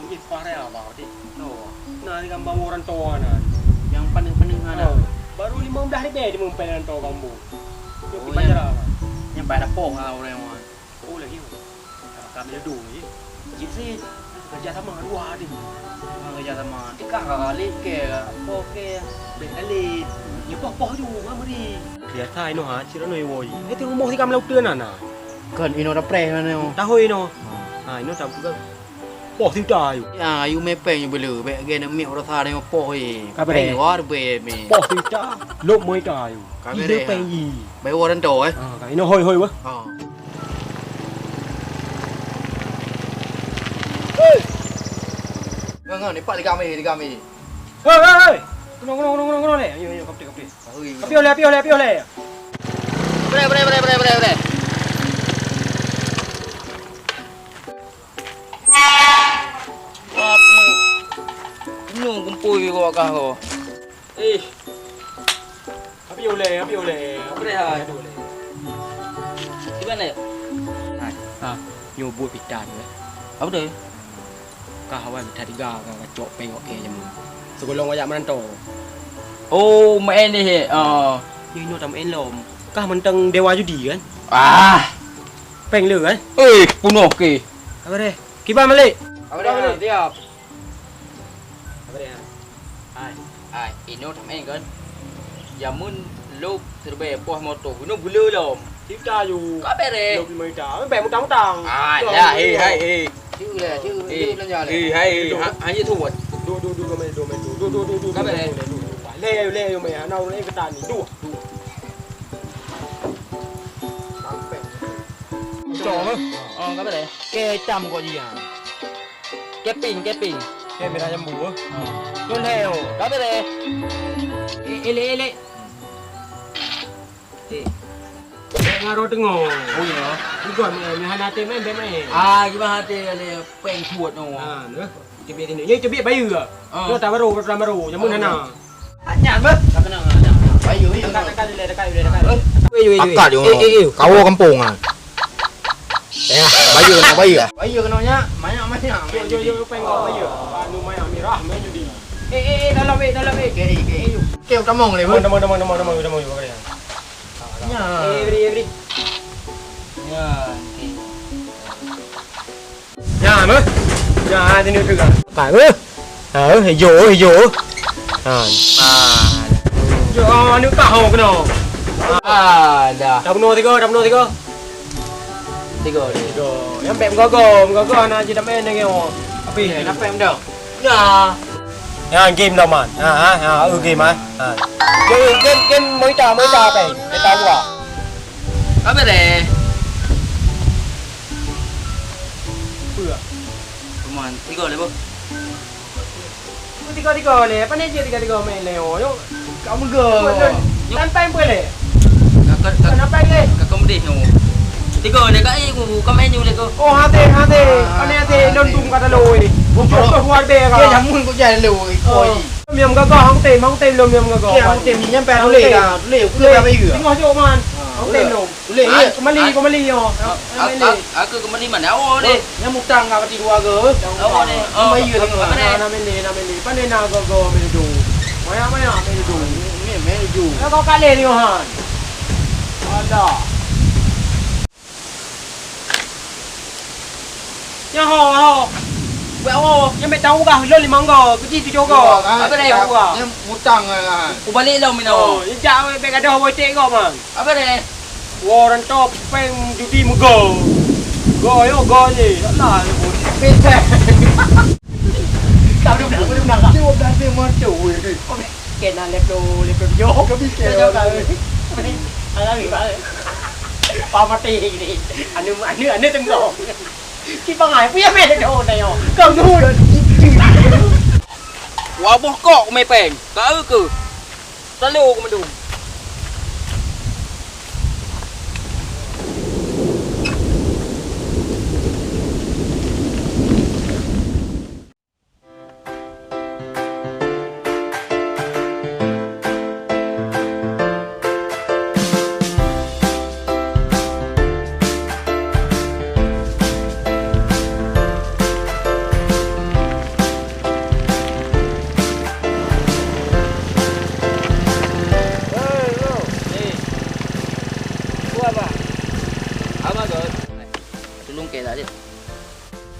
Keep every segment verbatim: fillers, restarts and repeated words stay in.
Ih, parah abah, Dik. Oh. Nah, di gambar orang tua nah. Nyang paneuk-paneuk nah. Oh, baru lima belas ribu di mumpel orang tua kampung. Nyang Oh, pih banjar nyang, abah. Nyang pada poh ha orang wan. Oh, lagi. Kami dua, eh. Jip sih. Kerja sama dua, Dik. Ah, kerja sama. Tikah kali ke, poh ke. Bek kali. Ya, poh-poh juga, meri. Biasa inoe ha, cira noi woi. Itu rumoh si kam lau teuna na. Kan inoe dah preh mana. Tahu inoe. Ha, inoe tak buka. Poh sita ayu. Ya, ayu mepeng ayu bela. Bek gen miet rasa dengan poh eh. Kabar eh? Luar be mi. Poh sita. Lop moi ta ayu. Kabar eh, peng ha. Bai orang tu eh. Ha, ka inoe hoi hoi wah. Ha. Hei. Ngah ngah ni pak di kami, di kami. Hei hei hei. Kena kena kena kena kena ni. Ayo ayo kapti kapti. Ui. Kapti oleh kapti oleh kapti oleh. Bre bre bre bre bre bre. Wah, nyoe kumpul kau kah kau. Eh. Api oleh, api oleh. Api oleh, hai. Api oleh. Di mana? Hai. Ha, nyoe buet pita nyoe. Apa tu? Kah awai mita tiga ka cok pengok ke jamu. Seulom wajak merantau. Oh, main ni he. Ah. Nyoe nyoe tam elom. Kah mentang dewa judi kan? Ah. Peng le kan? Eh, punoh ke. Apa deh? Kiban balik. Apa deh? Siap. Apa deh? Hai. Hai, inoe tam en kan? Jameun lôb siribèe poh moto. Inoe gula lom. Cita ju. Ka bereh. Lôb lima juta. Bèk mutang-mutang. Ah, lah, eh, hai, eh. Cuk lah, cuk. Eh, cuk belanja lah. Eh, hai, eh, ha, hanya tu buat. Du, du, du, du, du, du, du, du, du, du, du, du, du, du, du, du. Ka bereh. Lé, lé, lé, meh. Anak urang kata ni. Du, du. Sampai. Cok, eh. Oh, ka bereh. Ke hitam kok dia. Keping, keping. Keping dah jambu, eh. Ha. Tun hai, oh. Tapi deh. Eh, elek, elek. Eh. Eh, ngaro tengok. Oh, ya. Bukan, eh, ni hana hati main, main, main. Ah, gimana hati ni? Peng kuat, oh. Ha, nah. Cubit sini. Ni cubit bayu ke? Ah. Ni tak baru, tak baru. Jamun hana. Nyan beuh. Ka keunong, ha, nyan. Bayu, bayu. Dekat, dekat, dekat, dekat, dekat. Hah? Bayu, bayu, bayu. Pakat, eh, eh, eh, kawo kampung, ha. Eh, bayu keunoe, bayu. Bayu keunoe nyan, manyak, manyak. Yo, yo, yo, peng kau, bayu. Anu manyak mirah, main judi. Eh, eh, eh, dalam, eh, dalam, eh. Okey, okey. Okey, utamong ni, beuh. Tamong, tamong, tamong, tamong, tamong, tamong. Nyan. Eh, beri, eh, beri. Nyan, okey. Nyan, beuh. Nyan, sini tu kan. Kat, beuh. Ha, eh, hijau, hijau. Ha. Ah. Hijau, ah, ni kah, oh, kena. Ah, dah. Dah bunuh tiga, dah bunuh tiga. Tiga dia. Tiga. Yang bek menggaga, menggaga, nak je dah main lagi, oh. Habis. Eh, dapat dah. Ya. Ya, game dah, man. Ha, ha, ha, eh, game, ha. Ha. Game, game, game, main tak, main tak, apa? Main tak, buat. Apa deh? Apa? Cuman tiga lé, boh. Tiga-tiga lé. Apa ni je tiga-tiga main lé, oh? Yo, kamu ga. Tanpa yang boleh. Kakak, kakak, Kenapa lé? Kakak medih nyoe. Tiga lé, kak, eh, ku, kau main nyoe lé, kau. Oh, hati, hati. Ah, Apa ni hati? London kata lo, eh. Bujur kau luar biasa. Dia jamun kau jalan lo, eh. Oh. Koi. Miam gagah, hang tem, hang tem lom miam gagah. Okey, hang tem ni nyampai tuléh dah. Tuléh, tuléh berapa juga? Tengok jom, man. Ha, hang tem lom. Tuléh, ya. Kembali, kembali, yo. Aku kembali mana? Awak ni. Yang mutang kat peti dua ke? Awak ni. Nama iya tengok. Nama ni, nama ni. Pandai nak gagah main tu. Banyak-banyak main tu. Ni main tu. Kau kalah ni, Han. Alah. Nyan ho, ho. Buet ho. Nyan bèk tahu gah, lôn limong go, keuji tujoh go. Apa deh? Nyan mutang lah. Ubalik lom inoe. Oh, jak bèk gadoh boh cek go, man. Apa deh? Wo, rantau peng judi meugo. Go yo, go je. Alah, yo, boh cek. Kau dah menang, kau dah menang. Dia dah dia mati, weh. Kena leplo, leplo yo. Kau bisa. Kau tahu. Alah, bang. Pah mati ni. Anu, anu, anu tengok. Ci bangai, puyah meh dah dah yo. Kau nurut. Wah boh kok mepeng. Kau ke? Selalu aku mendung.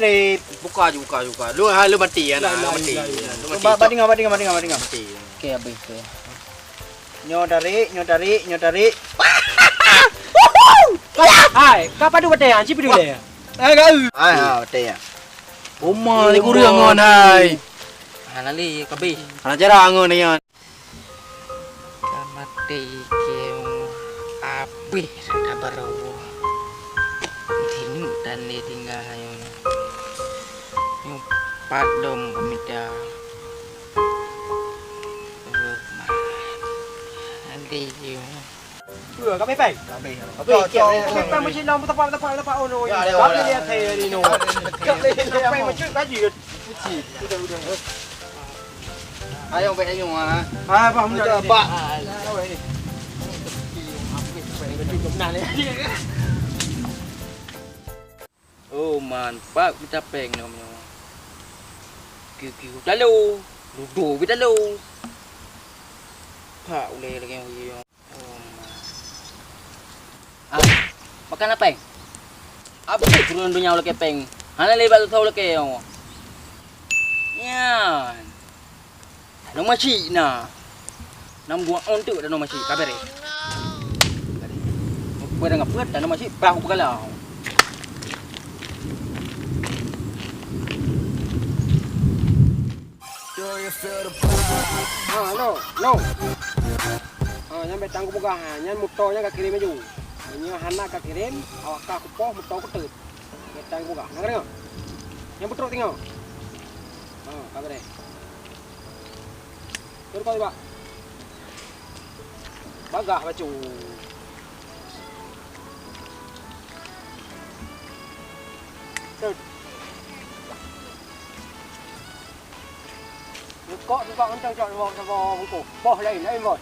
trép. Buka je, buka je, buka. Lu, ha, lu mati, ya, nah, lu mati. Lu mati. Ba-, ba tinggal, ba tinggal, ba tinggal, ba tinggal. Mati. Oke, habis tu. Nyoe tarik, nyoe tarik, nyoe tarik. Hai, ka padub batèe nyan, ci padub lé. Hai, ka. Hai, ha, batèe nyan. Oma, ni kureueng ngon, hai. Hana lé, ka abéh. Hana cara ngon nyan. Ka maté ikeu abéh rata baroe. Dineuk tan lé tinggai nyoe. Nyoe pat dong peumita. Adéh nyoe. Dua, ka abéh péng? Ka abéh. Ka abéh, ka abéh. Ka abéh péng meucit lom, tepak, tepak, tepak, oh, no. Ya, ya, ya. Ka abéh lihat saya ni, no. Ka abéh lihat saya. Ka abéh meucit baju. Udah, udah. Ayo, bèk nyoe, ha. Ah, bah, mudah. Bah. Oh, man, pak mita péng nyoe. Kiu-kiu talo, ludo bi talo. Pak ulèe lagèe nyoe. Ah, makan apa? Apa tu turun dunia ulèe péng? Hana lé bak tau ulèe nyoe. Nyan. Tanoh masyik na. Nam buah untuk tanoh masyik, ka bèrèh. Peue dah ngapa tanoh masyik, bah peugala. Ha, no, no. Ha, nyan bèk tan kupeugah, ha, nyan moto nyan kakirém laju. Meunyoe hana kakirém, awak kah kupoh moto kuteuet. Bèk tan kupeugah. Na kadeungö? Nyan beutrok teungoh. Ha, ka beureh. Turun kau, Bak. Bagah bacut. Tut. Rukok, rukok kencang, cok, rukok, rukok, bungkôh. Boh laén, laén, boh.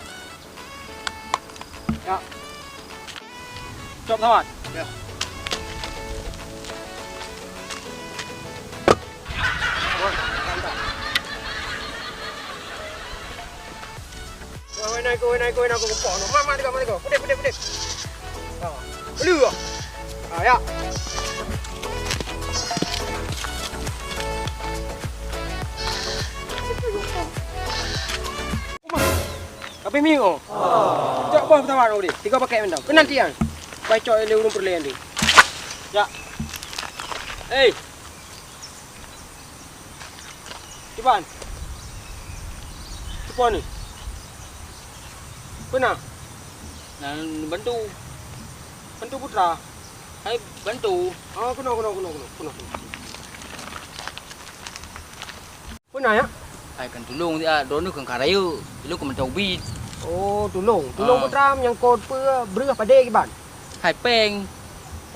Ya. Cok pesawat. Ya. Wah, mantap. Wah, wah, naik, wah, naik, wah, naik, wah, wah. Mak, mak, tiga, mak, tiga. Pudek, pudek, pudek. Ha. Lu, ah. Ha, ya. Tapi miu. Cok boh pesawat tadi. Tiga paket mantap. Kenal tiang. Pai cok lé ureueng peureulèe tadi. Ya. Hei. Kiban. Kiban ni. Peue na? Na bantu. Bantu putra. Hai bantu. Oh, keunoe, keunoe, keunoe, keunoe, keunoe, keunoe. Peue na, ya? Hai kan tulông siat, droeneuh keu ka rayeuk, tulông keu mantong ubit. Oh, tulông. Tulông Ah. putra menyangkut peue breueh padé kiban? Hai péng.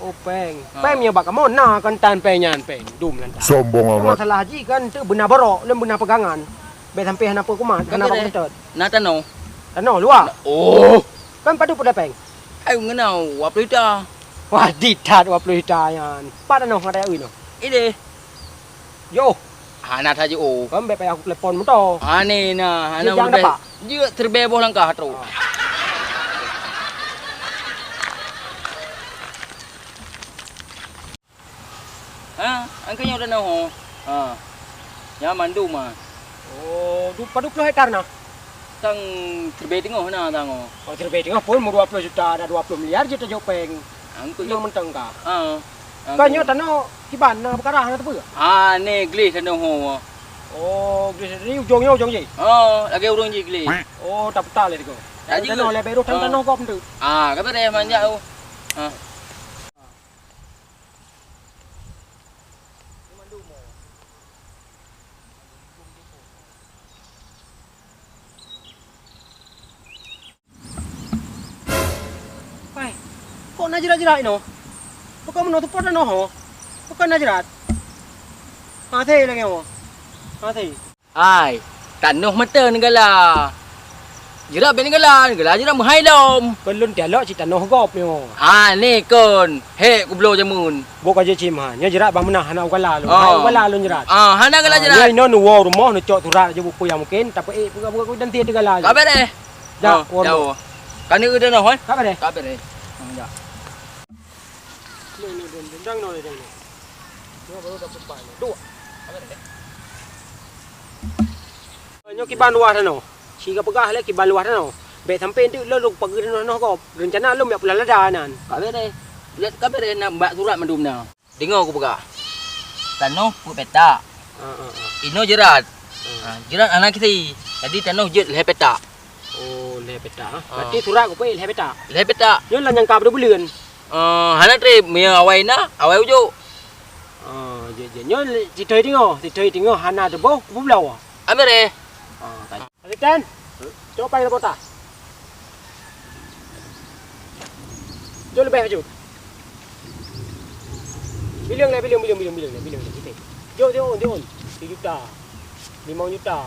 Oh, péng. Ah. Péng meunyoe bak kamoe na kan tan péng nyan péng, dum lantak. Sombong amat. Masalah jih kan tu beuna barok, lom beuna pegangan. Bèk sampai hana peue kumat, hana Kan bak deh. Beutôi. Na tanoh. Tanoh luwa. Oh. Kan padub peue péng? Hai ngeunau dua puluh juta. Wah, di that dua puluh juta nyan. Pat tanoh ngadai ui noh. Ideh. Yoh. Hana that jiôh. Kan bèk payah kutelepon moto. Ane na, hana Jijang udah. Dapat. Jeuet terbeh boh langkah trok. Ah. Ha, angka nyoe tanoh ho. Ha. Nyan mandum ah. Oh, du-, padub ploh hektar na? Tang terbeh teungoh na tang ho. Oh, terbeh teungoh pun meu dua ploh juta, ada dua ploh miliar jeuet tajok péng. Angkut Nyang jok. Mantong ka. Ha. Ka nyoe tanoh kiban na peukara na teupeu? Ha, ni gleh tanoh ho. Oh, gleh tadi ujong nyoe ujong jih? Oh, lagèe ureueng jih gleh. Oh, tapeutal lé tigo. Tadi tanoh lé beurôh tang tanoh kop tu. Ah, kata deh manjak tu. Ha. Hai, kok na jeurat-jeurat inoe? Pakon meunoe teupot tanoh ho? Pakon na jeurat? Maté lagèe nyoe. Maté. Hai, tanoh mata neugala. Jeurat bèk neugala, neugala jeurat meuhai lom. Kon lôn tialok cit tanoh gob nyoe. Ha, ni kon. Hek kubloe jameun. Bôh ka jeuet cit meuhai. Nyoe jeurat bah meunah hana ugala lôn. Oh. Hai ugala lôn jeurat. Ah, hana gala jeurat. Nyoe inoe neuwoe u rumoh neucok surat jih buku nyang mungken, tapi ék peugah-peugah dan tiet neugala. Ka beureh. Jak, oh, woe rumoh. Ka neueu tanoh, eh? Ka beureh. Ka beureh. Ah, jak. Nyoe, nyoe, nyoe, dang nyoe, dang nyoe. Nyoe baru dapet paih nyoe. Duek. Nyoe kiban luwah tanoh. Ci ka peugah lé kiban luwah tanoh. Bèk sampai enteuk lôn lôn pageue tanoh gob. Reuncana lôn jak pula lada nan. Ka beureh. Lét ka beureh na bak surat mandum na. Deungoe kupeugah. Tanoh peuet petak. Ah, ah, ah. Inoe jeurat. Ah. Ah, jeurat hana kisi. Jadi tanoh jeuet lhèe petak. Oh, lhèe petak, ha? Ah. Berarti surat kupeuék lhèe petak? Lhèe petak. Nyoe lam nyang ka beudôh buleuen? Eh, hana trép, meunyoe awai na, awai ujok. Ah, jeuet, jeuet. Nyoe sithôi teungoh, sithôi teungoh hana teuboh, peubloe. Amé reh. Ah, ka. Asisten, cok pai lam pota. Jok leubeh bacut. Bileueng lé, bileueng, bileueng, bileueng, bileueng, bileueng, bileueng, bileueng. Jok, jok, jok. Sijuta. Limong juta.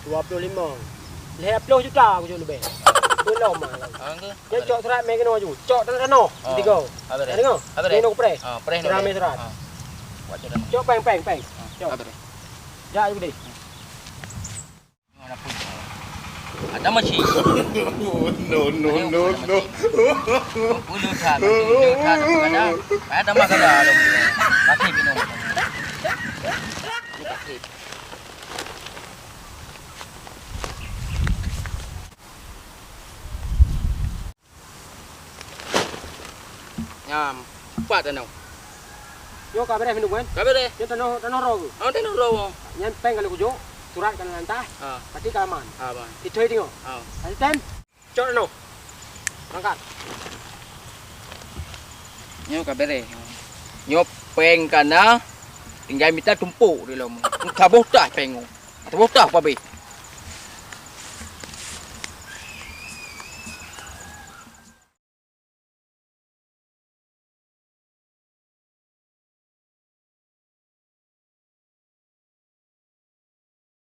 Dua ploh limong. Lhèe ploh juta kujok leubeh. Tolong mah. Ah, enggak. Jok, cok surat mé keunoe ju. Cok tanoh-tanoh. Oh. Tiga. Apa dia? Dengar? Apa dia? Mé keunoe kupreh. Ah, preh. Surat mé surat. Ah. Buat cok tanoh. Cok péng, péng, péng. Ah, cok. Apa dia? Jak ju deh. Ada masih. No, no, no, no. Puluh that, puluh that, ada. Ada mah kada ada. Masih minum. Nyan, pat tanoh. Nyoe ka beureh minum kan? Ka beureh. Nyan tanoh, tanoh roe keuh? Oh, tanoh roe. Nyan péng ka lheueh kujok. Surat ka na lam tas. Ha. Pasti ka aman. Ha, aman. Ithoi teungoh. Ha. Asisten. Cok noh. Berangkat. Nyoe ka beres. Nyoe péng ka na, tinggai mita tumpôk di lom. Saboh tah péng. Saboh tah pabéh.